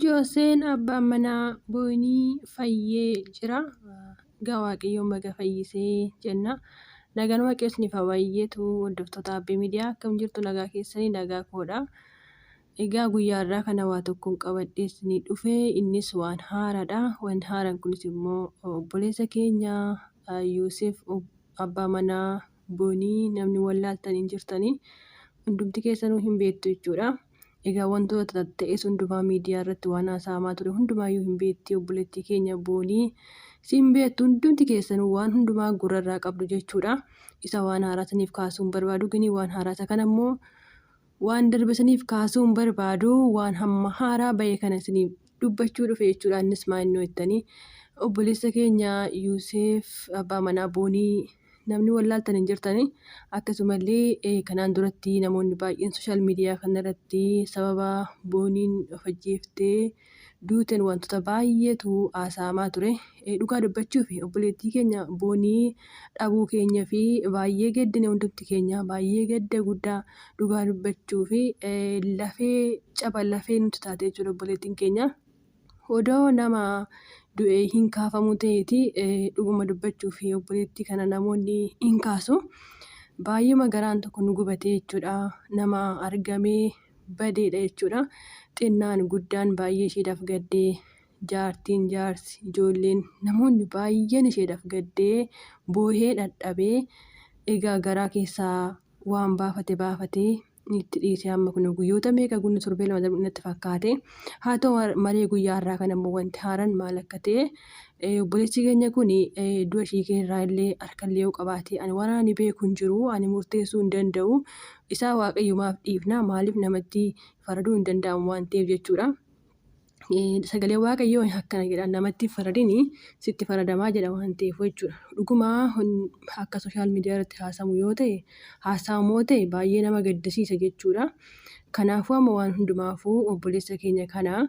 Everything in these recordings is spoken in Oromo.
Jooseen abbaan manaa Boonii fayyee jira. Egaa Waaqayyoon baga fayyisee jenna. Nagaan Waaqayyoo isiniif haa baay'atu hordoftoota Abbee Miidiyaa akkam jirtu nagaa keessanii nagaa koodha. Egaa guyyaa har'aa kana waa tokkoon qabadhee isinii dhufe innis waan haaraadha. Waan haaraan kunis immoo obboleessa keenya Yoosef abbaa manaa Boonii namni wallaaltan hin jirtanii hundumti keessanuu hin beektu jechuudha. Egaa wantoota ta'es hundumaa miidiyaa irratti waan haasa'amaa ture hundumaayyuu hin beekti obboleettii keenya Boonii. Siin beektu hundumti keessanuu waan hundumaa gurrarraa qabdu jechuudha. Isa waan haaraa saniif kaasuu hin barbaadu gini waan haaraa isa kana immoo waan darbe saniif kaasuu hin barbaadu waan hamma haaraa ba'e kana isiniif dubbachuu dhufe jechuudha. Innis maa innoo jettanii obboleessa keenya Yuuseef abbaa manaa Boonii namni wallaaltan hin jirtani. Akkasumallee kanaan duratti namoonni baay'een sooshaal miidiyaa kanarratti sababa Booniin of ajjeeftee duuteen wantoota baay'eetu haasa'amaa ture. Dhugaa dubbachuuf obboleettii keenya Boonii dhabuu keenya fi baay'ee gaddine hundumti keenya baay'ee gadda guddaa dhugaa dubbachuuf lafee caba lafee nutti taate jechuudha obboleettiin keenya. Odoo nama du'ee hin kaafamu ta'eeti dhuguma dubbachuuf obboleettii kana namoonni hin kaasu. Baay'eema garaan tokko nu gubatee jechuudha. Nama argamee badeedha jechuudha. Xinnaan guddaan baay'ee isheedhaaf gaddee jaartiin jaarsi ijoolleen namoonni baay'een isheedhaaf gaddee boohee dhadhabee egaa garaa keessaa waan baafate baafatee itti dhiise amma kun guyyoota meeqa gunni torbee lama darbu natti fakkaate. Haa ta'u malee guyyaa har'aa kana immoo wanti haaraan maal akka ta'e obboleessi keenya kun du'a ishii irraa illee harka illee yoo qabaate ani waan ani beeku hin jiru ani murteessuu hin danda'u isaa waaqayyumaaf dhiifna maaliif namatti faraduu hin danda'amu waan ta'eef jechuudha. Sagalee Waaqayyoo akkana jedha namatti hin faradini sitti faradamaa jedha waan ta'eef jechuudha. Dhuguma akka sooshaal miidiyaa irratti haasamu yoo ta'e haasa'amu yoo ta'e baay'ee nama gaddisiisa jechuudha. Kanaafuu amma waan hundumaafuu obboleessa keenya kana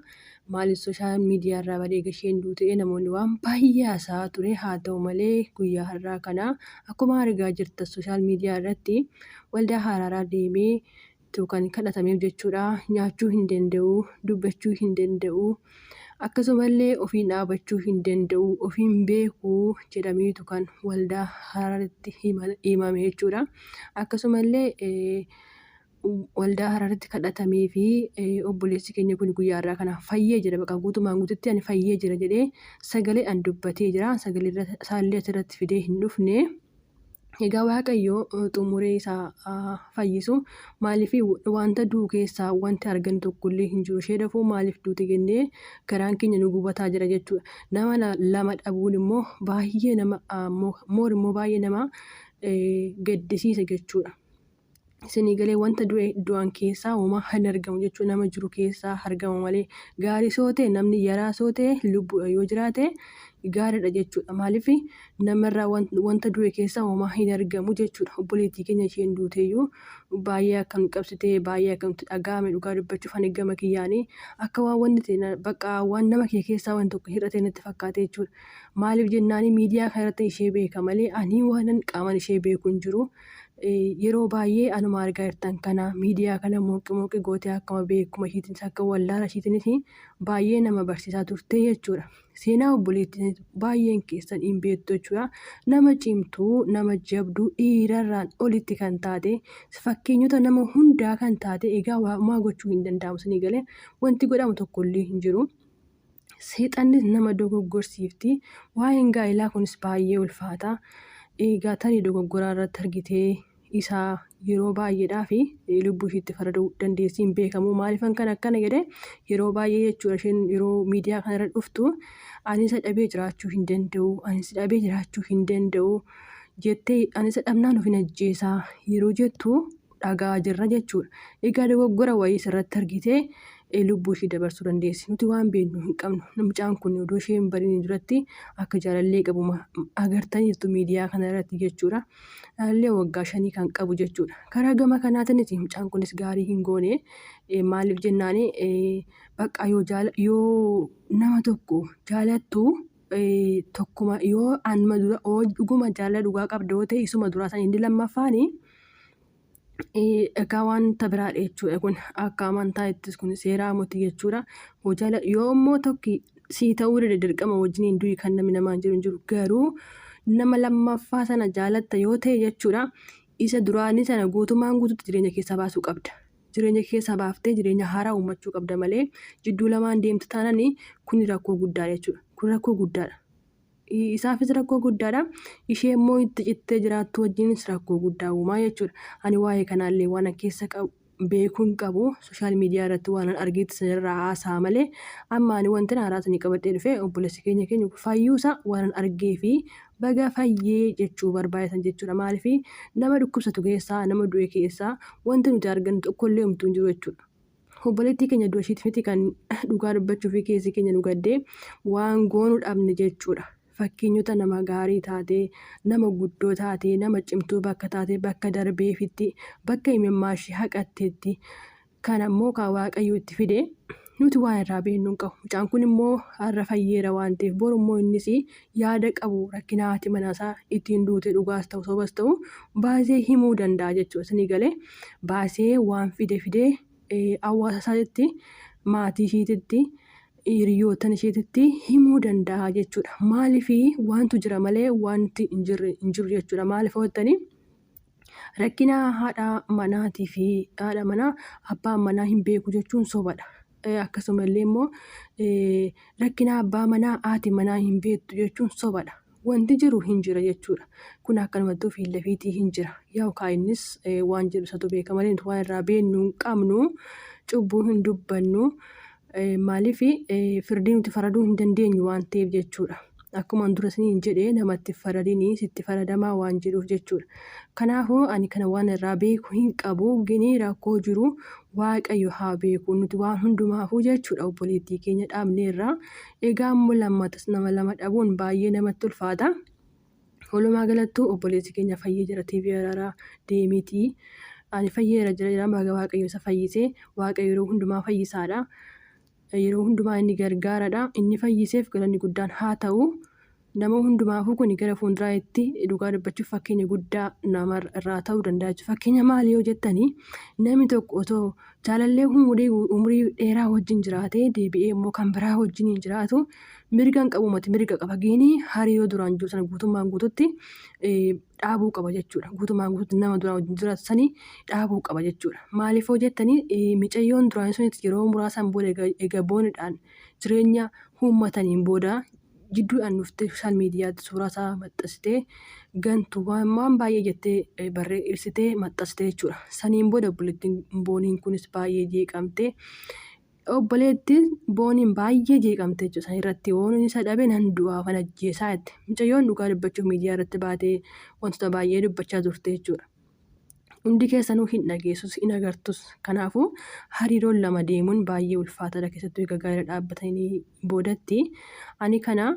maaliif sooshaal miidiyaa irraa badee gasheen duutee namoonni waan baay'ee haasa'aa ture haa ta'u malee guyyaa har'aa kana akkuma argaa jirtan sooshaal miidiyaa irratti waldaa haraaraa deemee tu kan kadhatameef jechuudha. Nyaachuu hin danda'u, dubbachuu hin danda'u, akkasumallee ofiin dhaabachuu hin danda'u, ofiin beeku jedhameetu kan waldaa Hararitti himame jechuudha. Akkasumallee waldaa Hararitti kadhatamee fi obboleessi keenya kun guyyaa irraa kana fayyee jira baqa guutumaan guututti ani fayyee jira jedhee sagalee an dubbatee jira. Sagalee isaallee asirratti fidee hin dhufne. Egaa Waaqayyo xumuree isa haa fayyisu. Maaliif wanta du'u keessaa wanti argannu tokkollee hin jiru. Ishee dafuu maaliif duute jennee garaan keenya nu gubataa jira jechuudha. Nama lama dhabuun immoo baay'ee nama moor immoo baay'ee nama gaddisiisa jechuudha. Isinii galee wanta du'e du'an keessaa homaa hin argamu jechuudha. Nama jiru keessaa argama malee gaarii soo ta'e namni yaraa soo ta'e lubbuudha yoo jiraate gaariidha jechuudha. Maaliif namarraa wanta du'e keessaa homaa hin argamu jechuudha. Obboleettii keenya isheen duuteeyyuu baay'ee akka nu cabsite baay'ee akka nutti dhaga'ame dhugaa dubbachuuf ani gama kiyyaanii akka waan wanni ta'e bakka waan nama kee keessaa waan tokko hir'ate natti fakkaate jechuudha. Maaliif jennaanii miidiyaa kanarratti ishee beeka malee ani waanan qaaman ishee beeku hin jiru. Yeroo baay'ee anuma argaa jirtan kana miidiyaa kana mooqi mooqi gootee akkuma beekuma ishiitiinis akka wallaala ishiitiinis baay'ee nama barsiisaa turte jechuudha. Seenaa obboleettii baay'een keessan hin beektu jechuudha. Nama cimtuu, nama jabduu, dhiirarraan olitti kan taate, fakkeenyota nama hundaa kan taate egaa waamaa gochuu hin danda'amu isinii galee wanti godhamu tokkollee hin jiru. Seexannis nama dogoggorsiifti. Waa'een gaa'elaa kunis baay'ee ulfaata. Egaa tarii dogoggoraa irratti argitee isaa yeroo baay'eedhaaf lubbuu ishiitti faraduu dandeessi hin beekamu. Maaliifan kan akkana jedhe yeroo baay'ee jechuudha isheen yeroo miidiyaa kanarra dhuftu ani isa dhabee jiraachuu hin danda'u, ani isa dhabee jiraachuu hin danda'u jettee ani isa dhabnaan of hin ajjeesaa yeroo jettu dhaga'aa jirra jechuudha. Egaa dogoggora wayii sirratti argitee lubbuu ishii dabarsuu dandeessi. Nuti waan beeknu hin qabnu. Mucaan kun odoo ishee hin bariin duratti akka jaalallee qabu agartaniirtu miidiyaa kana irratti jechuudha. Jaalallee waggaa shanii kan qabu jechuudha. Karaa gama kanaatiinis mucaan kunis gaarii hin goone. Maaliif jennaan bakka yoo yoo nama tokko jaalattu tokkuma yoo anuma dura dhuguma jaalala dhugaa qabda yoo ta'e isuma duraa san inni lammaffaani. Egaa wanta biraadha jechuudha kun akka amantaa ittis kun seeraa miti jechuudha. Hojala yoo immoo tokki sii ta'uu dide dirqama wajjiniin du'i kan namni namaan jedhu hin jiru. Garuu nama lammaffaa sana jaalatta yoo ta'e jechuudha isa duraanii sana guutumaan guututti jireenya keessaa baasuu qabda. Jireenya keessaa baaftee jireenya haaraa uummachuu qabda malee jidduu lamaan deemtu taanaan kun rakkoo guddaadha jechuudha. Kun rakkoo guddaadha. Isaafis rakkoo guddaadha. Ishee immoo itti cittee jiraattu wajjinis rakkoo guddaa uumaa jechuudha. Ani waa'ee kanaallee waan keessa qabu beekuu hin qabu. Sooshaal miidiyaa irratti waan argeetti sanirraa haasa'a malee amma ani wanti haaraa sanii qabadhee dhufe obboleessi keenya keenya fayyuusaa waan argee fi baga fayyee jechuu barbaadetan jechuudha. Maaliif nama dhukkubsatu keessaa nama du'e keessaa wanti nuti argannu tokkollee homtuu hin jiru jechuudha. Obboleettii keenya du'a ishiitti miti kan dhugaa dubbachuu fi keessi keenya nu gaddee waan goonu dhabne jechuudha. Fakkeenyota nama gaarii taatee, nama guddoo taatee, nama cimtuu bakka taatee, bakka darbeefitti, bakka imimmaa ishee haqatteetti kan ammoo kan Waaqayyo itti fide nuti waan irraa beeknu hin qabu. Mucaan kun immoo har'a fayyeera waan ta'eef boru immoo innis yaada qabu rakkina haati manaasaa ittiin duute dhugaas ta'u sobas ta'u baasee himuu danda'a jechuudha. Isinii galee baasee waan fide fidee hawaasa isaatitti maatii ishiititti hiriyoottan isheetitti himuu danda'a jechuudha. Maaliif wantu jira malee wanti hin jirre hin jiru jechuudha. Maaliif jettanii rakkina haadha manaatii fi haadha manaa abbaan manaa hin beeku jechuun sobadha. Akkasumallee immoo rakkina abbaa manaa haati manaa hin beektu jechuun sobadha. Wanti jiru hin jira jechuudha. Kun akkanumattuu fi lafiitii hin jira. Yaa'u kaa innis waan jedhu isatu beeka malee nuti waan irraa beeknu hin qabnu. Cubbuu hin dubbannu. Maaliif firdii nuti faraduu hin dandeenyu waan ta'eef jechuudha. Akkuma dura isiniin jedhe namatti faradinii sitti faradamaa waan jedhuuf jechuudha. Kanaafuu ani kana waan irraa beeku hin qabu. Gini rakkoo jiru Waaqayyo haa beeku. Nuti waan hundumaafuu jechuudha obboleettii keenya dhaabneerra. Egaa immoo lammatas nama lama dhabuun baay'ee namatti ulfaata. Walumaa galattuu obboleessi keenya fayyee jira TV Araaraa deemiitii. Ani fayyeera jira jira baga Waaqayyo isa fayyise. Waaqayyo yeroo hundumaa fayyisaadha. Yeroo hundumaa inni gargaaradha. Inni fayyiseef galanni guddaan haa ta'u. Nama hundumaafuu kun gara fuulduraatti dhugaa dubbachuuf fakkeenya guddaa nama irraa ta'uu danda'a jechuudha. Fakkeenya maali yoo jettanii namni tokko otoo jaalallee umurii umurii dheeraa wajjin jiraatee deebi'ee immoo kan biraa wajjin hin jiraatu mirga hin qabu mati mirga qaba giini hariiroo duraan jiru sana guutummaan guututti dhaabuu qaba jechuudha. Guutummaan guututti nama duraan wajjin jiraatu sanii dhaabuu qaba jechuudha. Maaliif yoo jettanii micayyoon duraan sunis yeroo muraasaan booda eega boonidhaan jireenya uummataniin booda jidduudhaan dhuftee sooshaal miidiyaatti suuraa isaa maxxansitee gantu waan waan baay'ee jettee barree ibsitee maxxansite jechuudha. Saniin booda obboleettiin booniin kunis baay'ee jeeqamte. Obboleettiin booniin baay'ee jeeqamte jechuudha. San irratti waan isa dhabe nan du'aa fan ajjeesaa jette. Mucayyoon dhugaa dubbachuuf miidiyaa irratti baatee wantoota baay'ee dubbachaa turte jechuudha. Hundi keessanuu hin dhageessus hin agartus. Kanaafuu hariiroon lama deemuun baay'ee ulfaataadha keessattuu egaa gaa'ela dhaabbatanii boodatti. Ani kana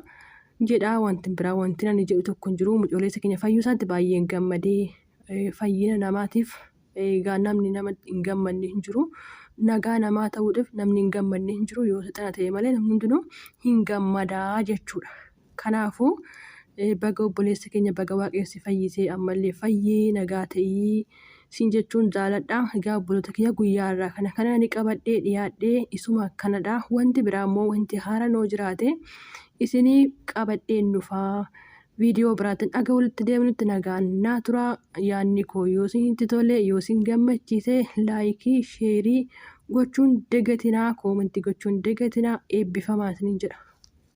jedhaa wanti biraa wanti ani jedhu tokko hin jiru. Mucooleessa keenya fayyuu isaatti baay'een gammadee fayyina namaatiif egaa namni nama hin gammanne hin jiru. Nagaa namaa ta'uudhaaf namni hin gammanne hin jiru yoo seexana ta'e malee namni hundinuu hin gammadaa jechuudha. Kanaafuu baga obboleessa keenya baga waaqayyo si fayyisee ammallee fayyee nagaa ta'ii siin jechuun jaaladha. Egaa obboloota kiyya guyyaa irraa kana kana ni qabadhee dhiyaadhee isuma kanadha. Wanti biraa immoo wanti haaraan yoo jiraate isinii qabadheen dhufaa. Viidiyoo biraatiin aga walitti deemnutti nagaan naa turaa. Yaadni koo yoo isinitti tole yoo isin gammachiise laayikii sheerii gochuun dagatinaa koomentii gochuun dagatinaa eebbifamaa isiniin jedha.